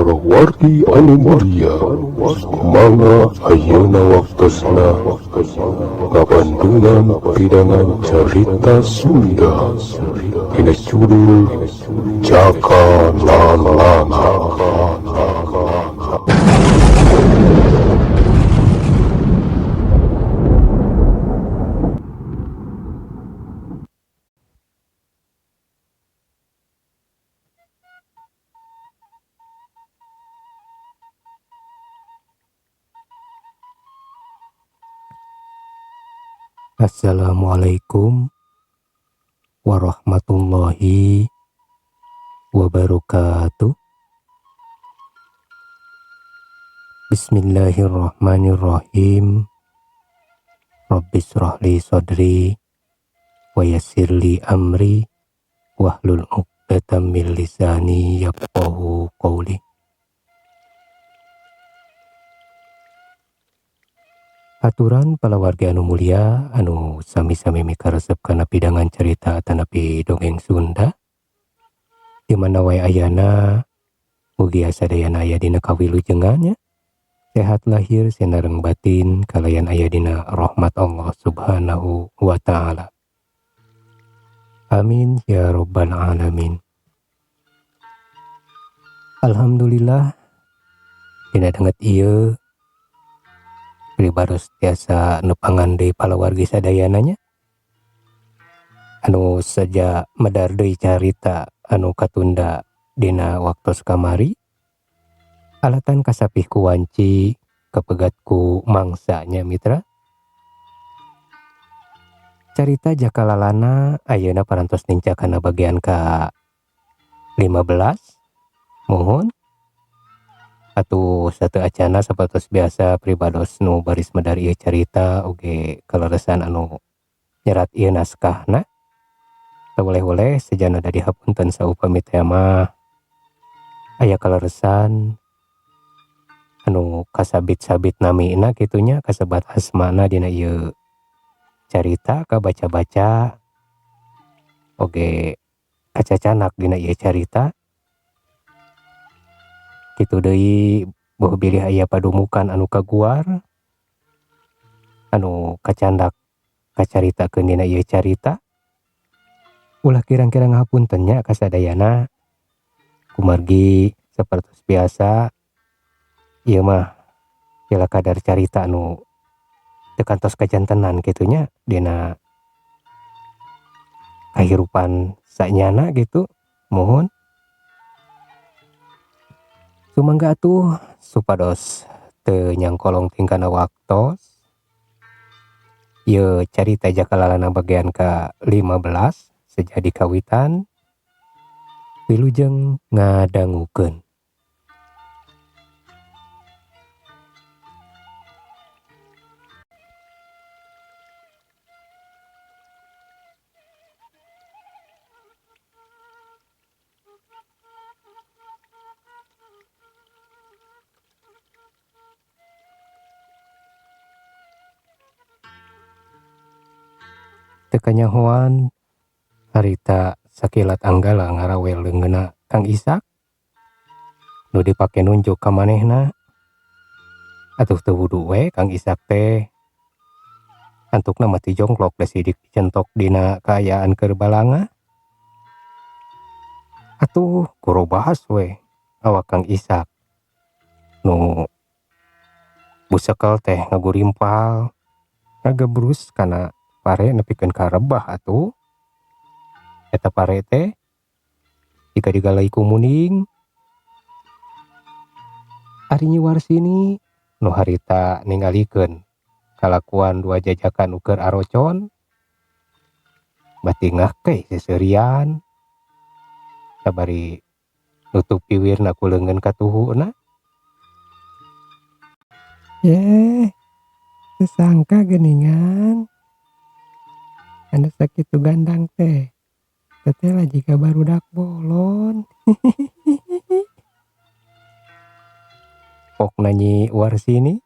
Palawargi anu mulia, mangga ayeuna waktosna ngabandungan pidangan carita Sunda dina judul Jaka Lalana. Assalamualaikum warahmatullahi wabarakatuh. Bismillahirrahmanirrahim. Rabbi shrah li sadri wa yassir li amri wahlul 'uqdatam min lisani yafqahu qawli. Aturan palawargi anu mulia anu sami-sami mikaresep kana pidangan carita atanapi dongeng Sunda di mana wae ayana mugi sadayana aya dina kawilujengan nya, sehat lahir sinareng batin kalayan aya dina rahmat Allah Subhanahu wa taala. Amin ya rabbal alamin. Alhamdulillah dina danget ieu pribaros tiasa nepangan deui palawargi sadayana nya anu saja medar deui carita anu katunda dina waktos kamari alatan kasapih ku wanci kapegat ku mangsa nya mitra. Carita Jaka Lalana ayeuna parantos nincak kana bagian ka 15. Muhun atuh sateu acana sapertos biasa pribados nu baris medar ieu carita oge kaleresan anu nyerat ieu naskahna. Teu boleh-boleh sejana dari hapunten saupami teh mah aya kaleresan anu kasabit-sabit namina kitu nya, kasebat asmana dina ieu carita kabaca-baca oge kacacanak dina ieu carita. Kitu deui boh bilih aya padumukan anu kaguar anu kacandak kacaritakeun dina ieu carita. Ulah kirang-kirang ngahapunten nya kasadayana kumargi sapertos biasa ieu mah pila kadar carita anu teu kantos kajantenan kitu nya dina kahirupan sanyana gitu. Muhun sumangga atuh supados teu nyangkolong tingkana waktos ieu carita Jaka Lalana bagian ka 15 sejadi kawitan wilujeng ngadangukeun. Teu kanyahoan harita sakilat Anggala ngarawel leungeunna Kang Isak nu dipake nunjuk ka manehna. Atuh teu wudu we Kang Isak teh antukna mah ti jongklok da sidik dicentok dina kaayaan keur balanga. Atuh kurobahas we awak Kang Isak nu busekel teh ngagurimpal ngagebrus kana pare nepikeun ka rebah atuh. Eta pare teh jika digalai ku munding. Ari Nyi Warsini nu harita ningalikeun kalakuan dua jajakan ukur arocon bati ngake seserian sabari nutup piwirna ku leungeun katuhuna. Yeh, teu sangka geuningan anu sakitu gandang teh teteh lah jiga barudak bolon. Pokna Nyi Warsini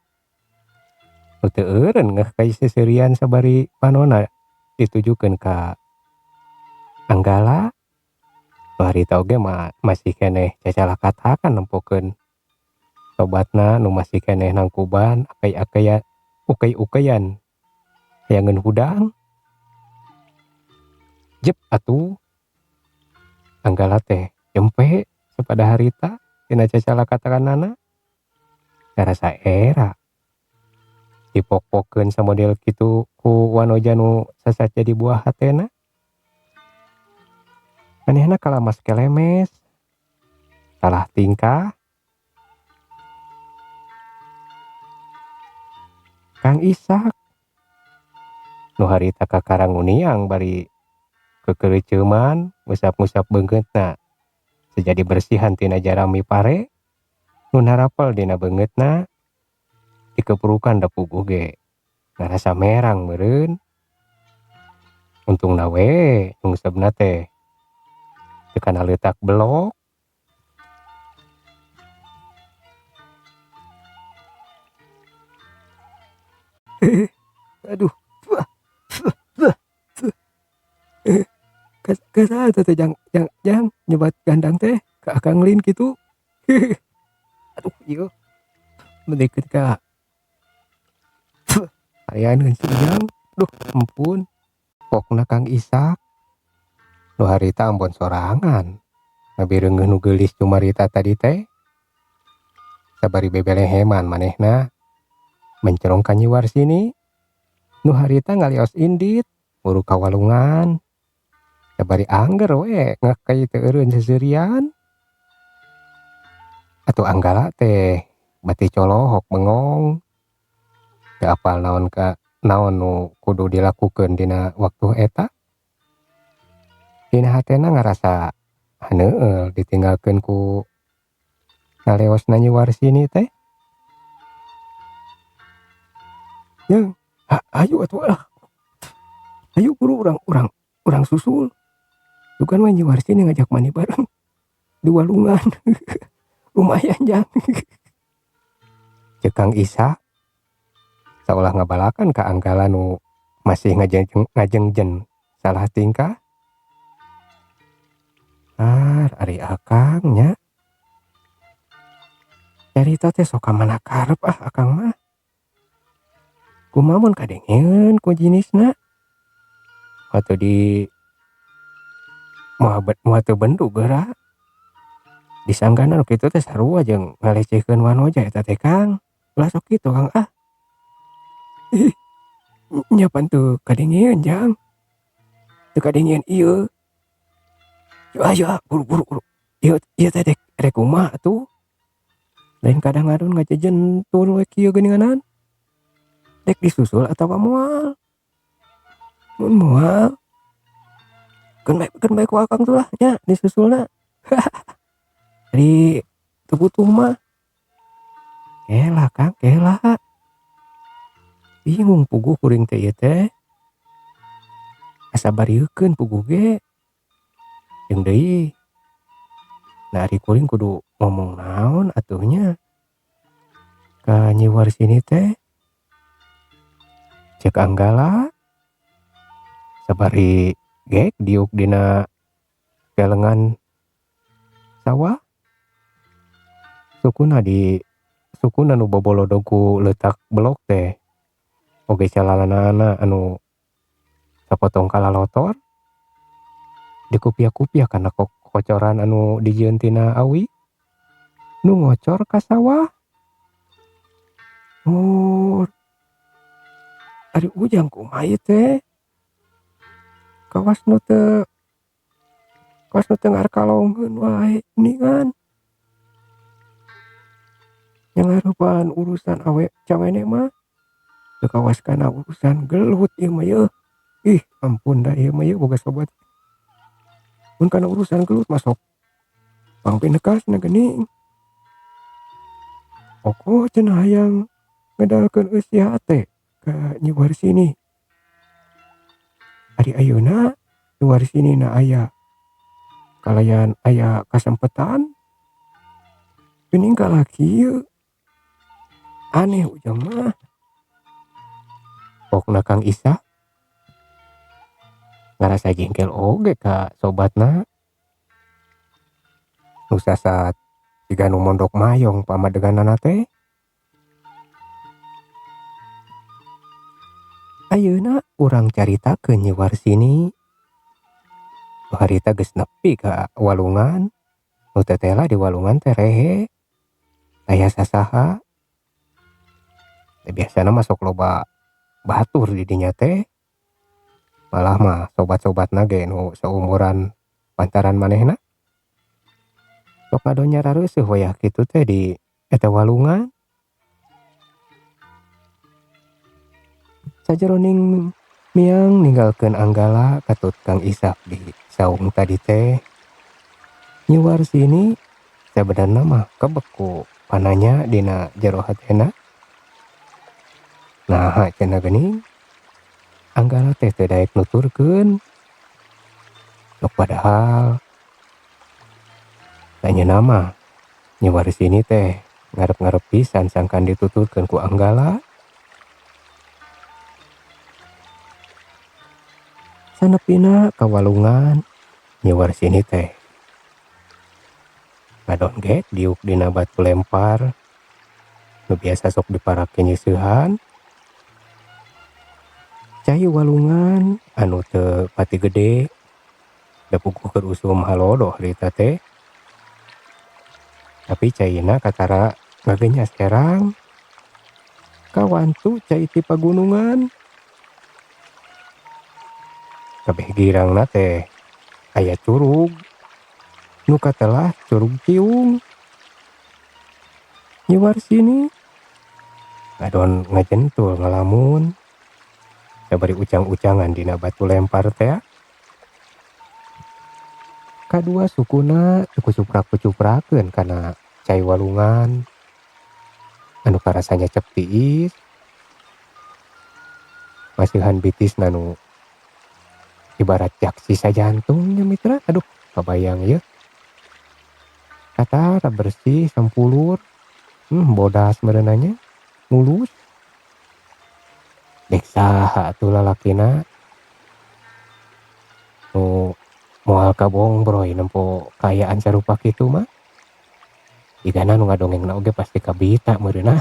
nu teu eureun ngeh ka seserian sabari panona ditujukeun ka Anggala. Nu harita oge mah masih keneh cacalakatakan nempokeun Sobatna nu masih keneh nangkuban akay-akayan ukay-ukayan hayangeun hudang. Jep atuh Anggala teh jempe sapada harita tina cacalakatanana ngarasa era dipok-pokeun samodel kitu ku wanoja nu sasat jadi buah hatena. Manehna kalamas kelemes salah tingkah. Kang Ishak nu harita kakara nguniang bari kekeureuceuman ngusap-ngusap beungeutna sajadi bersihan tina jarami pare nu narapel dina beungeutna dikepurukan da puguh ge ngarasa merang meureun. Untungna we nyungsepna teh teu kana leutak belok. Aduh. Kasal teh jang jang jang nyebat gandang teh ka Akang Lin kitu. Aduh ieu mendikeun ka ayaneun si Ujang. Duh ampun pokna Kang Ishak nu harita ambon sorangan ngabireungeuh nu geulis cumarita tadi teh sabari bebeleheman manehna mencerong ka Nyi Warsini nu harita ngalios indit buru ka walungan sabari angger we ngakei teu eureun seuseurian. Atuh Anggala teh bati colohok bengong teu apal naon ka naon nu kudu dilakukeun dina waktu eta. Dina hatena ngarasa haneueul ditinggalkeun ku ngaleosna Nyi Warsini teh. Jeung hayu atuh ah. Hayu buru urang susul. Bukan we Nyi Warsini ngajak mandi bareng di walungan. Lumayan jang. Ceuk Kang Ishak saolah ngabalakan ka Anggala nu masih ngajengjen salah tingkah. Ar ari akang nya. Carita teh sok ka mana karep ah akang mah. Kumaha mun kadengeun ku jinisna. Atuh di moal teu bendu geura. Disanggana nu kitu teh sarua jeung ngalecehkeun wanoja eta teh Kang. Ulah sok kitu Kang ah. Ih, nya pan teu kadengeun jang. Teu kadengeun ieu. Ayo buru-buru buru. Ieu ieu teh rek kumaha atuh. Lain kadang ngadon ngajejentul we kieu geuninganan. Rek disusul atawa moal. Mun moal keun bae ku akang tuh lah nya disusulna. Ari teu butuh mah. Kela Kang, kela. Bingung puguh kuring teh ieu teh. Asa barieukeun puguh ge. Jeung deui nah ari kuring kudu ngomong naon atuh nya ka Nyi Warsini teh. Ceuk Anggala sabari gek diuk dina galengan sawah. Sukuna di sukuna nu bobolodog ku leutak belok teh oge calalanana anu sapotong kalalotor dikupiah-kupiah kana kocoran anu dijieun tina awi nu ngocor ka sawah. Mur ari Ujang kumaha ieu teh. Kawas nu teu ngarkalongkeun wae geuningan. Nyangarupan urusan awe cawene mah teu kawas kana urusan gelut ieu mah yeuh. Ih ampun da ieu mah yeuh boga sobat. Mun kana urusan gelut mah sok pangpinekasna geuning. Kokoh cenah hayang ngedalkeun eusi hate ka Nyi Warsini. Ari ayeuna Nyi Warsini na aya kalayan aya kasempetan geuning kalah kieu. Aneh Ujang mah. Pokna Kang Ishak ngarasa jengkel oge ka sobatna nu sasat Jiga nu mondok mayong pamadeganana teh. Ayeuna urang caritakeun Nyi Warsini. Nu harita geus nepi ka walungan, nu tetela di walungan teh rehe, aya sasaha. Teh biasana mah sok loba batur di dinya teh. Malah mah sobat-sobatna ge nu saumuran pantaran manehna. Sok ngadon nyarareuseuh wayah kitu teh di eta walungan. Sajeroning miang ninggalkeun Anggala katut Kang Isap di saung tadi teh. Nyi Warsini sabenerna mah kebek ku pananya dina jero hatena. Naha cenah geuning Anggala teh teu daek nuturkeun. Sok padahal tanyana mah Nyi Warsini teh ngarep-ngarep pisan sangkan dituturkeun ku Anggala. Sanepina ka walungan Nyi Warsini teh ngadon ge diuk dina batu lempar nu biasa sok diparake nyeusehan. Cai walungan anu teu pati gede da puguh keur usum halodo harita teh. Tapi caina katara ngagenyas herang kawantu cai ti pagunungan. Kabeh girangna teh aya curug nu katelah curug ciung. Nyi Warsini ngadon ngajentul ngalamun sabari ucang-ucangan dina batu lempar teh. Kadua sukuna teu kucuprak-kucuprakeun kana cai walungan anu karasa nyecep tiis. Masihan bitisna nu ibarat jaksi sajantungnya mitra. Aduh kabayang ieu. Katara bersih sampulur, bodas meureunanya, mulus. Dek saha atuh lalakina nu moal kabongbroy nempo kaayaan sarupa kitu mah. Jigana nu ngadongengna oge pasti kabita meureunna.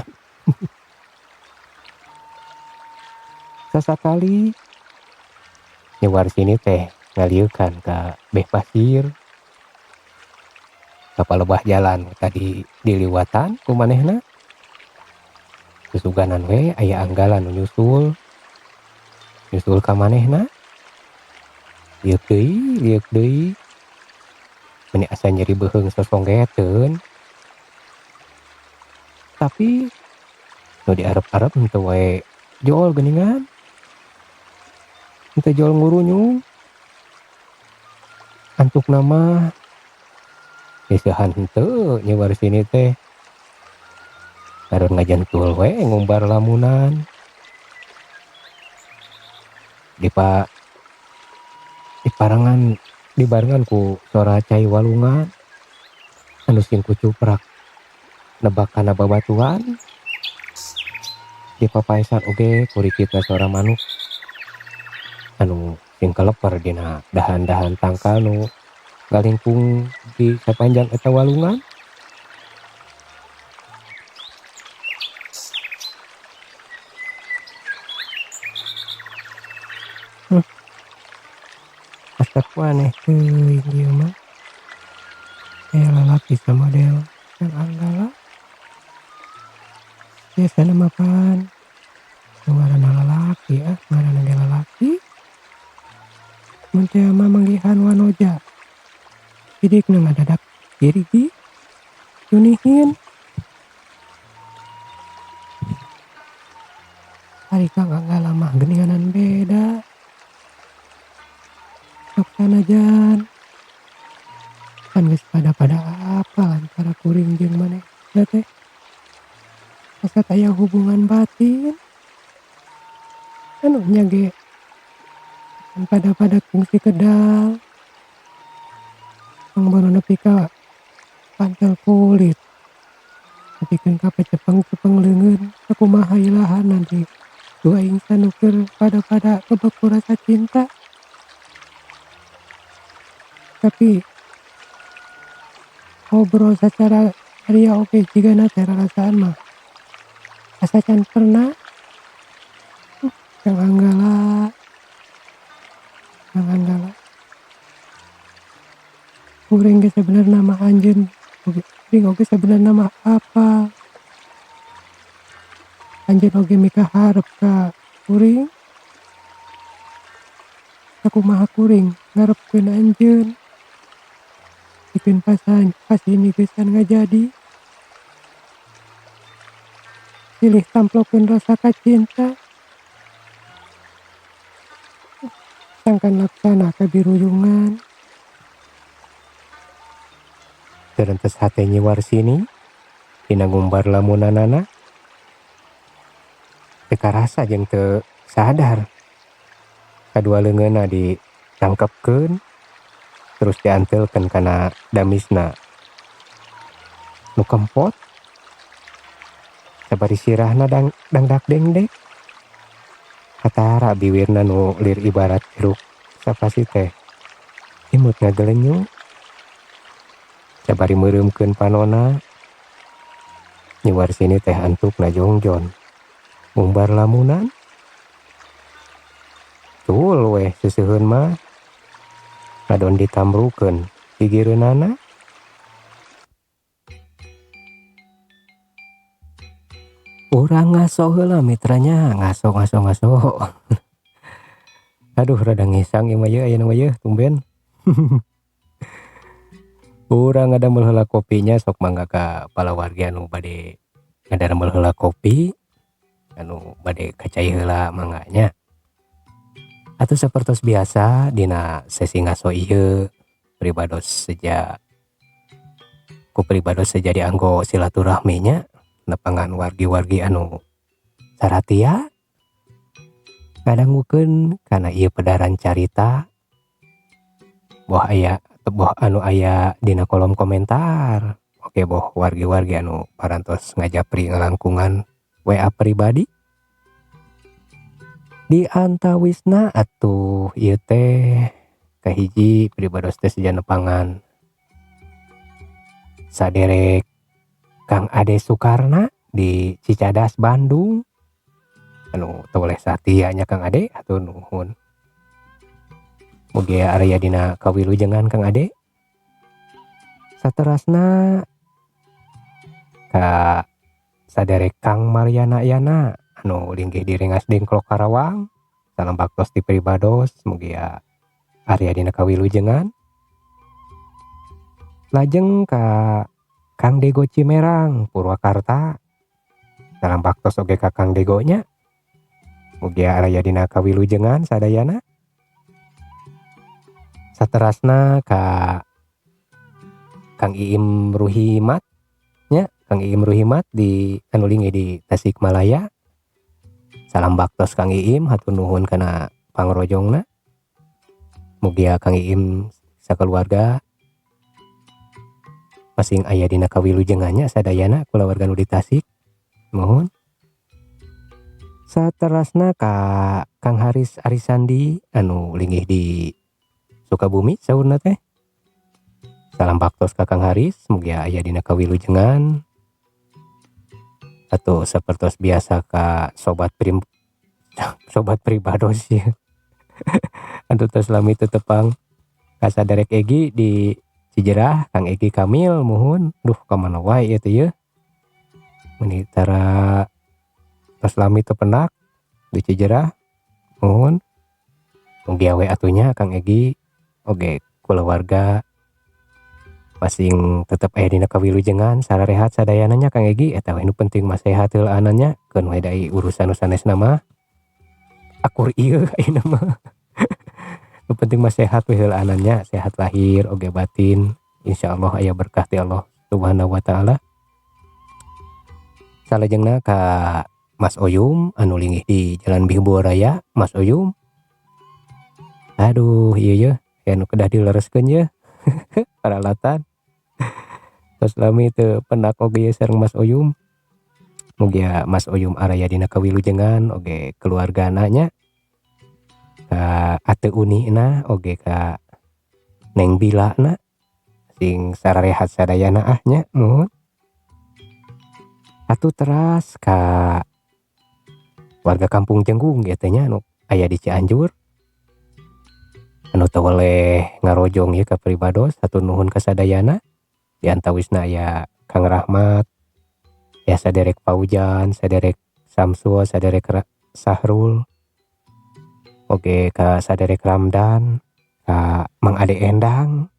Sasakali Nyi Warsini teh ngalieukan ka beh pasir. Ka palebah jalan tadi diliwatan ku manehna. Susuganan we aya Anggala nu nyusul. Nyusul ka manehna. Lieuk deui, lieuk deui. Meni asa nyeri beuheung sosonggeteun. Tapi nu diarep-arep henteu wae jol geuningan. Henteu jol ngurunyung. Antukna mah geuseuhan henteu Nyi Warsini teh. Karon ngajentul we ngumbar lamunan. Diparangan dibarengan ku sora cai walungan anu sing kucuprak nebak kana babatuan. Dipapaesan oge kurikitna sora manuk anu sing kaleper dina dahan-dahan tangkal nu ngalingkung di sapanjang eta walungan. Asa ku aneh teuing ieu mah. Aya lalaki samodel Kang Anggala. Biasana mah pan nu ngaranna lalaki ah, ngaranna ge lalaki. Mun teh mah manggihan wanoja. Bidikna ngadadak girigi junihin. Ari Kang Anggala mah geuninganan beda. Sok sanajan pan geus pada-pada apal antara kuring jeung manehna teh. Asa aya hubungan batin. Anu nya ge pan pada-pada kungsi kedal. Pangbono nepi ka pantel kulit. Nepikeun ka pacepeng-cepeng leungeun sakumaha ilahanan di dua insan nu keur pada-pada kebek ku rasa cinta. Tapi ngobrol secara Ria oge jigana teh rarasaan mah asa can pernah. Kang Anggala, Kang Anggala, kuring ge sebenarna mah anjeun oge, kuring oge sebenarna mah apa anjeun oge mikaharep ka kuring, sakumaha kuring ngarepkeun anjeun, pikeun pasini geus can ngajadi, silih tamplokeun rasa kacinta, sangkan laksana kabiruyungan. Terentes hate Nyi Warsini dina ngumbar lamunanana teu karasa jeung teu sadar kadua leungeunna ditangkepkeun terus diantelkeun kana damisna nu kempot sabari sirahna dangdak dengdek katara biwirna nu lir ibarat jeruk sapasi teh imut ngagelenyu sabari meureumkeun panona. Nyi Warsini teh antukna jongjon ngumbar lamunan tul weh seseuheun mah ngadon ditamrukeun gigireunana. Urang ngaso heula mitranya, ngaso ngaso ngaso. Aduh rada ngisang ieu mah ye ayeuna mah ye tumben. Urang ngadamel heula kopinya, sok mangga ka palawargi anu bade ngadamel heula kopi, anu bade kacai heula mangga nya. Atuh sapertos biasa dina sesi ngaso ieu pribados seja ku pribados seja dianggo silaturahmi nya, nepangan wargi-wargi anu saratia ngadangukeun kana ieu pedaran carita boh aya boh anu aya dina kolom komentar oke boh wargi-wargi anu parantos ngajapri ngalangkungan WA pribadi di antawisna atuh ieu teh kahiji pribados teh seja nepangan saderek Kang Ade Sukarna di Cicadas Bandung anu toleh satia nya Kang Ade hatur nuhun mugi area dina kawilujengan Kang Ade. Saterasna ka saderek Kang Mariana Yana anu linggih di Rengas Dengklok Karawang, salam baktos di pribados mugi area dina kawilujengan. Lajeng ka Kang Dego Cimerang Purwakarta, salam baktos oge ka Kang Dego nya mugi area dina kawilujengan sadayana. Saterasna ka Kang Iim Ruhimat nya, Kang Iim Ruhimat di anu linggih di Tasikmalaya, salam baktos Kang Iim hatur nuhun kana pangrojongna mugi Kang Iim sakeluarga masing aya dina kawilujengannya sadayana kulawarga nu di Tasik mohon. Saterasna ka Kang Haris Arisandi anu linggih di Sukabumi saurna teh, salam baktos ka Kang Haris mugi aya dina kawilujengan. Atau sapertos biasa ka sobat prim sobat pribados ya anu tos lami teu tepang ka saderek Egi di Cijerah, Kang Egi Kamil muhun, duh ka mana wae ieu teh yeuh meuni tara tos lami teu penak di Cijerah muhun, mugi we atuh nya Kang Egi oge kulawarga masing tetep aya dina kawilujengan sararehat sadayana nya Kang Egi, eta we nu penting mah sehat heulaana nya keun we da urusan nu sanesna mah akur ieu ayeuna mah. Nu penting mah sehat we heulaana nya, sehat lahir oge batin, insyaallah aya berkah ti Allah Subhanahu wa taala. Salajengna ka Mas Oyum anu linggih di Jalan Bihbul Raya, Mas Oyum aduh ieu yeuh aya nu kedah dilereskeun yeuh peralatan tos lami teu penak oge sareng Mas Oyum, mugi Mas Oyum araya dina kawilujengan oge keluargana nya, ka Ate Uni na oge ka Neng Bila na sing sararehat sadayana ah nya muhun. Atuh teras ka warga kampung Jenggung ieu teh nya anu aya di Cianjur anu teu weleh ngarojong ieu ka pribados hatur nuhun kasadayana di antawisna aya Kang Rahmat aya saderek Paujan saderek Samsul saderek Sahrul oge ka saderek Ramdan ka Mang Ade Endang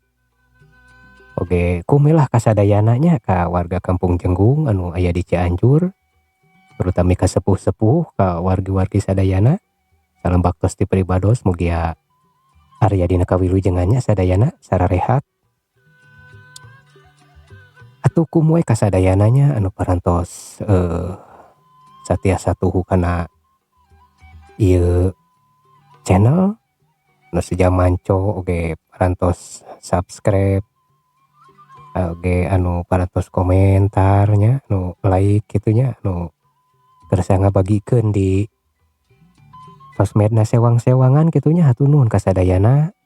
oge kumilah kasadayana nya ka warga kampung Jenggung anu aya di Cianjur terutami ka sepuh-sepuh ka wargi-wargi sadayana salam baktos ti pribados mugia area dina kawilujengan nya sadayana sararehat atuh kumoy kasadayana nya anu parantos satiasa tuhu kana ieu channel nu seja manco oge parantos subscribe oge anu parantos komentar nya nu like kitu nya nu kersa ngabagikeun di sosmedna sewang-sewangan kitu nya hatur nuhun kasadayana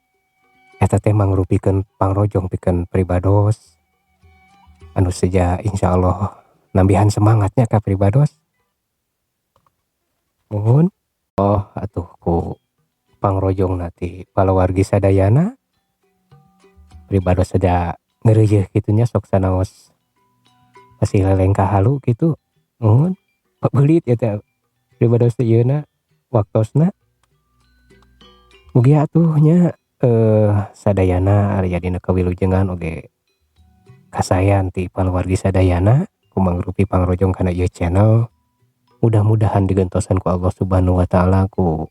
eta teh mangrupikeun pangrojong pikeun pribados anu seja insyaallah nambihan semangatnya ka pribados muhun oh atuh ku pangrojongna ti palawargi sadayana pribados seja ngeureuyeun kitu nya sok sanaos masih lelengkah halu kitu muhun pabeulit ieu teh pribados teh ieuna waktosna mugi atuh nya sadayana aya dina kawilujengan oge kasayan ti palawargi sadayana ku mangrupi pangrojong kana ieu channel mudah-mudahan digentosan ku Allah Subhanahu wa taala ku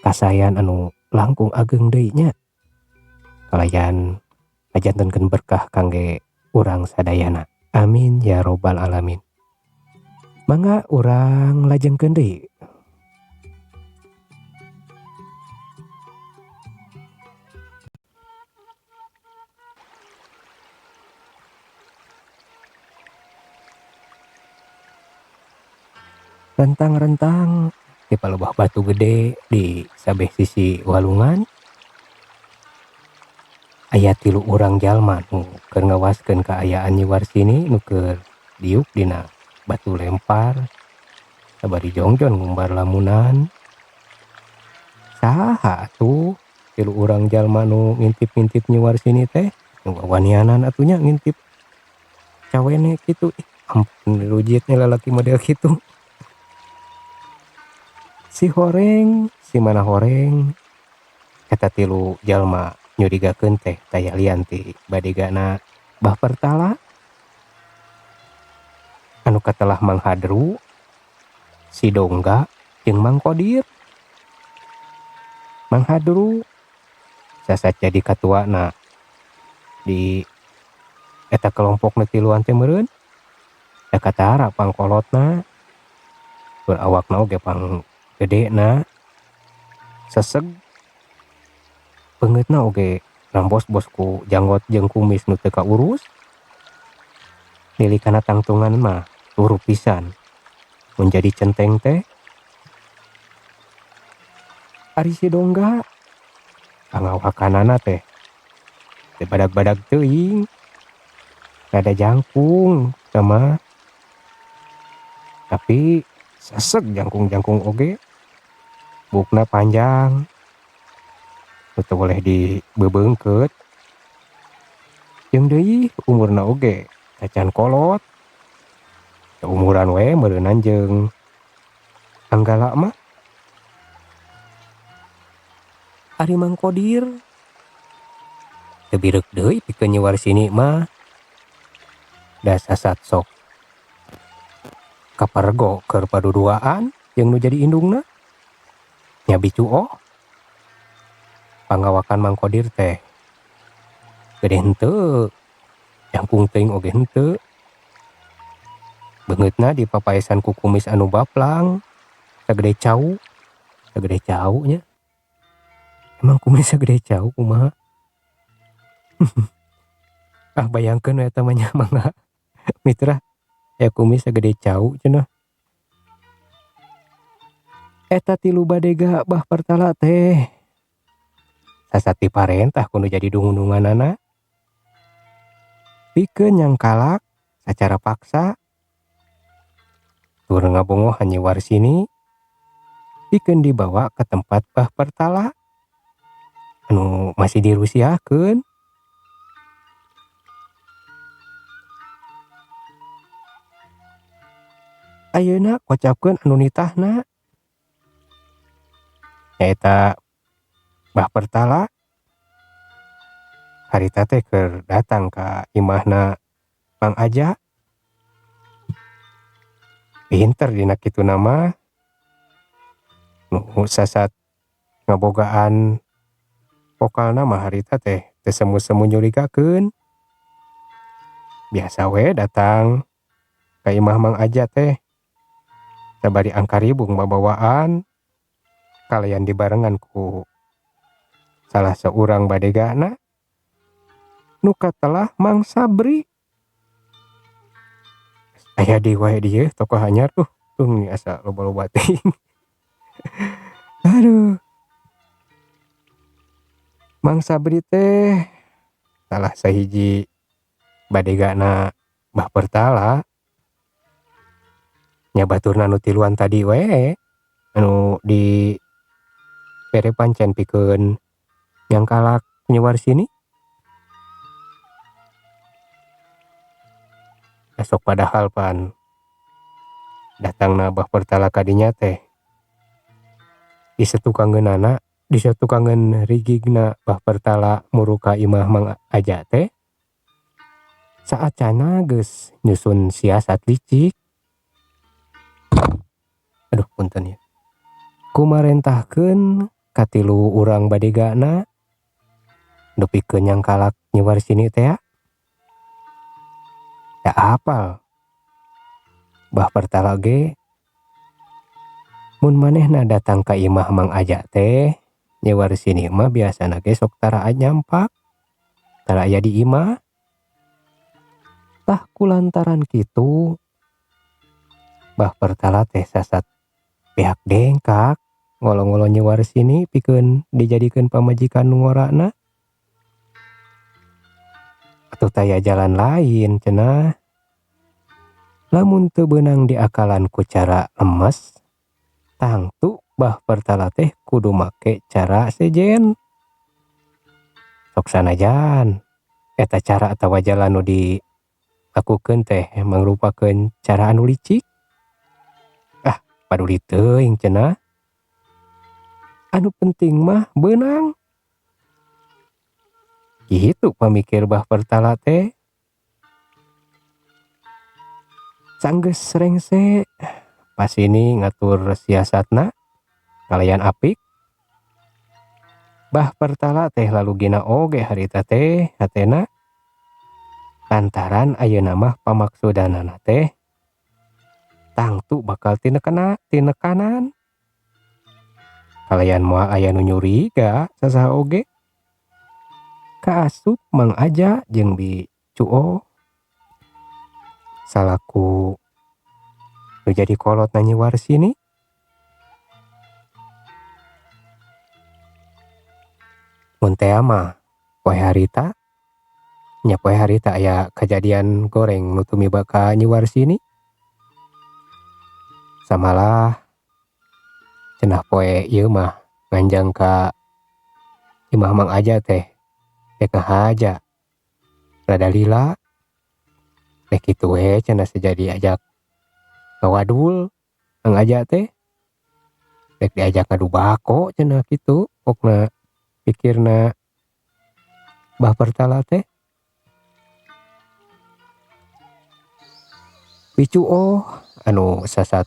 kasayan anu langkung ageng deui nya kalayan ngajantenkeun berkah kangge urang sadayana amin ya robbal alamin. Mangga urang lajengkeun deui. Rentang-rentang di palebah batu gede di sabeh sisi walungan aya tilu urang jalma nu keur ngawaskeun kaayaan Nyi Warsini nu keur diuk dina batu lempar sabari jongjon ngumbar lamunan. Saha atuh tilu urang jalma nu ngintip-ngintip Nyi Warsini teh nu wawanianan atuh nya ngintip cawene kitu. Ih, ampun rujit nya lalaki model kitu. Si horeng si mana horeng eta tilu jalma nyurigakeun teh taya lian ti badegana Bah Pertala anu katelah Mang Hadru si Dongga jeung Mang Kodir. Mang Hadru sasat jadi katuana di eta kelompokna tiluan teh meureun da katara pangkolotna tur awakna oge pang gedena seseg beungeutna oge rambos-bos ku janggot jeung kumis nu teu kaurus nilikana tangtungan mah turu pisan mun jadi centeng teh. Ari si Dongga pangawakanana teh teu badag-badag teuing rada jangkung sama tapi seseg jangkung-jangkung oge bukna panjang teu boleh dibebeungkeut jeung deui umurna oge tacan kolot umuran we meureunan jeung Anggala mah. Ari Mang Kodir teu bireuk deui pikeun Nyi Warsini mah da sasat sok kapergo keur paduduaan jeung nu jadi indungna nya bicuoh. Pangawakan Mang Kodir teh gede henteu jangkung teuing oge henteu beungeutna dipapaesan ku kumis anu baplang sagede cau sagede cau nya emang kumis sagede cau kumaha. Ah bayangkeun we eta mah nya mangga mitra aya kumis sagede cau cenah. Eta tilu badega Bah Pertala teh sasat diparentah ku nu jadi dungun-dunganana pikeun nyangkalak sacara paksa Batur ngabongohan Nyi Warsini pikeun dibawa ka tempat Bah Pertala anu masih dirusiahkeun. Ayeuna kocapkeun anu nitahna nyaeta Bah Pertala harita teh keur datang ka imahna Mang Aja. Pinter dina kituna mah nu sasat ngabogaan pokalna mah harita teh teu semu-semu nyurigakeun. Biasa we datang ka imah Mang Aja teh sabari angkaribung babawaan kalayan dibarengan ku salah saurang badegana nu katelah Mang Sabri. Aya deui wae dieu tokoh anyar tuh tuh nih asa loba-loba teuing. Aduh. Mang Sabri teh salah sahiji badegana Bah Pertala. Nya baturna nu tiluan tadi we anu di bere pancen pikeun nyangkalak Nyi Warsini. Esok padahal pan datangna Bah Pertala ka dinya teh disetukangeunana disetukangeun rigigna Bah Pertala muru ka imah Mang Aja teh saacana geus nyusun siasat licik. Aduh punten ya. Kumarentahkeun katilu urang badegana depikeun nyangkalak Nyi Warsini teh. Da apal Bah Pertala ge mun manehna datang ka imah Mang Aja teh Nyi Warsini mah biasana ge sok tara nyampak tara aya di imah. Tah kulantaran kitu Bah Pertala teh sasat pihak dengkak ngolo-ngolo Nyi Warsini pikeun dijadikeun pamajikan nu ngorana. Atuh taya jalan lain cenah. Lamun teu beunang diakalan ku cara lemes tangtu Bah Pertala teh kudu make cara sejen. Sok sanajan eta cara atawa jalan nu dilakukeun teh mangrupakeun cara anu licik. Ah paduli teuing cenah. Anu penting mah beunang. Kitu pamikir Bah Pertala teh. Sanggeus rengse pasini ngatur siasatna kalayan apik. Bah Pertala teh lalugina oge harita teh hatena lantaran ayeuna mah pamaksudanana teh tangtu bakal tinekanan. Kalayan moal aya nu nyuriga sasaha oge. Kaasup Mang Aja jeung Bi Cuo salaku nu jadi kolot na Nyi Warsini. Mun tea mah poe harita nya poe harita aya kajadian goreng nu tumiba ka Nyi Warsini. Samalah cenah poe ieu mah nganjang ka imah Mang Aja teh rek ngahaja rada lila rek kitu we cenah sejadi ajak ngawadul Mang Aja teh rek diajak ngadu bako cenah kitu pokna pikirna Bah Pertala teh. Picuoh anu sasat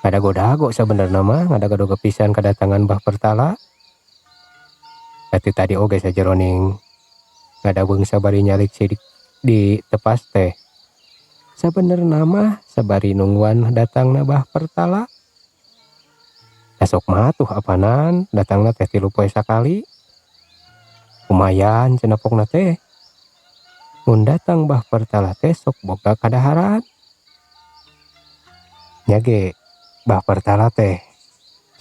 ngadago-dago sabenerna mah ngadago-dago pisan kedatangan Bah Pertala. Berarti tadi oge sajeroning ngadabeung sabari nyalik sidik di tepas teh. Sabenerna mah sabari nungguan datangna Bah Pertala. Esok mah tuh apanan datangna teh 3 poe sakali. Lumayan cenah pokna teh. Mun datang Bah Pertala teh sok boga kadaharan. Nya ge Bah Pertala teh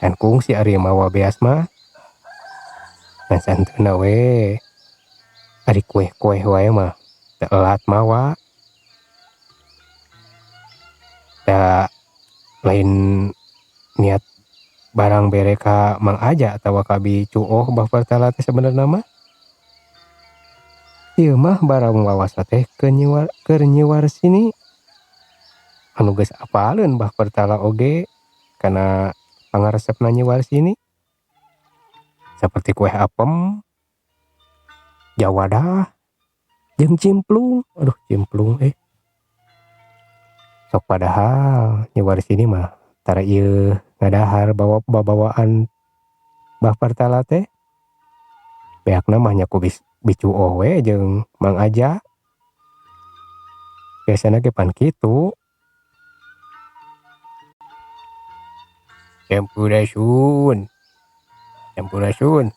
can kungsi ari mawa beas mah. Ngan santeuna we ari kueh-kueh wae mah teu elat mawa. Da lain niat barang bere ka Mang Aja atawa ka Bi Cuoh Bah Pertala teh sebenarna mah. Ieu mah barang wawas teh keur Nyi Warsini anu geus apaleun Bah Pertala oge kana pangaresepna Nyi Warsini. Saperti kue apem, jawadah, jeung cimplung. Aduh cimplung eh. Sok padahal Nyi Warsini mah tara ieu ngadahar bawa babawaan Bah Pertala teh. Beakna mah nya ku Bi Cuoh we jeung Mang Aja. Biasana ge pan kitu. Sampurasun. Sampurasun.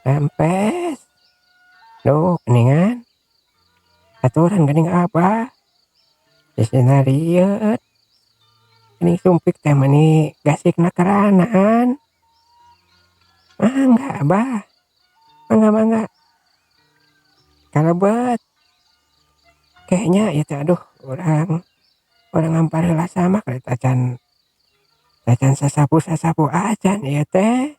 Rampes. Duh geuningan. Aturan geuning abah. Geus rieut. Geuning sumpik teh meuni gasikna karanaan. Mangga abah. Mangga mangga. Kalebet. Kayaknya ieu teh aduh urang ngampar heula samak acan sasapu-sasapu acan ieu teh.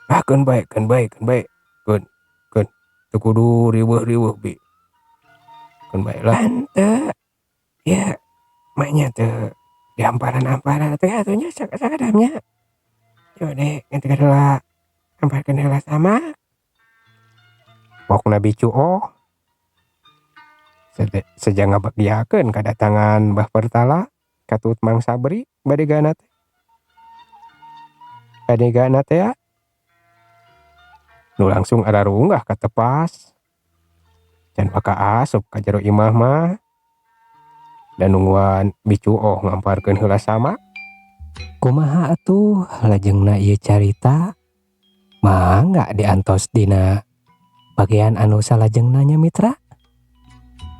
Ah keun bae keun bae keun bae. Keun keun teu kudu riweuh-riweuh bi. Keun bae lah. Henteu. Ya maknya teu diamparan-amparan teh atuh nya sakadamnya. Yo deh ngantekeun heula amparkeun heula samak. Pokna Bi Cuoh. Seja ngabagiakeun kadatangan Bah Pertala katut Mang Sabri badegana teh. Badegana teh nu langsung ararunggah ka tepas. Can baka asup ka jero imah mah. Dan nungguan Bi Cuoh ngamparkeun heula samak. Kumaha atuh lajengna ieu carita? Mangga diantos dina bagian anu salajengna nya mitra.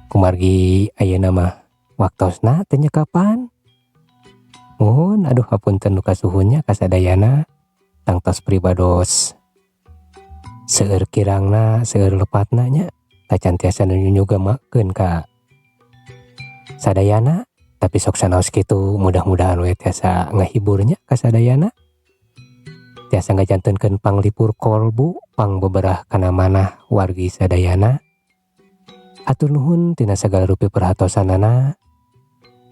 Kumargi ayeuna mah waktosna teu nyekapan. Muhun aduh hapunten nu kasuhunnya kasadayana tangtos pribados seueur kirangna seueur lepatna nya tacan tiasa nu nyugemakeun ka sadayana tapi sok sanaos kitu mudah-mudahan we tiasa ngahiburnya kasadayana tiasa ngajantenkeun panglipur kolbu pangbeberah kana manah wargi sadayana. Hatur nuhun tina sagala rupi perhatosanana.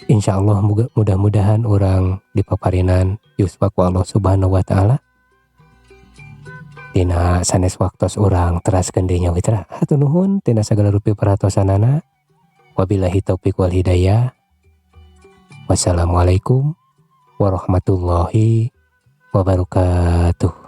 Insyaallah mudah-mudahan urang dipaparinan yuswa ku Allah Subhanahu wa taala. Dina sanes waktos urang teraskeun deui nya mitra. Hatur nuhun tina sagala rupi perhatosanana. Wabillahi taufik wal hidayah. Wassalamualaikum warahmatullahi wabarakatuh.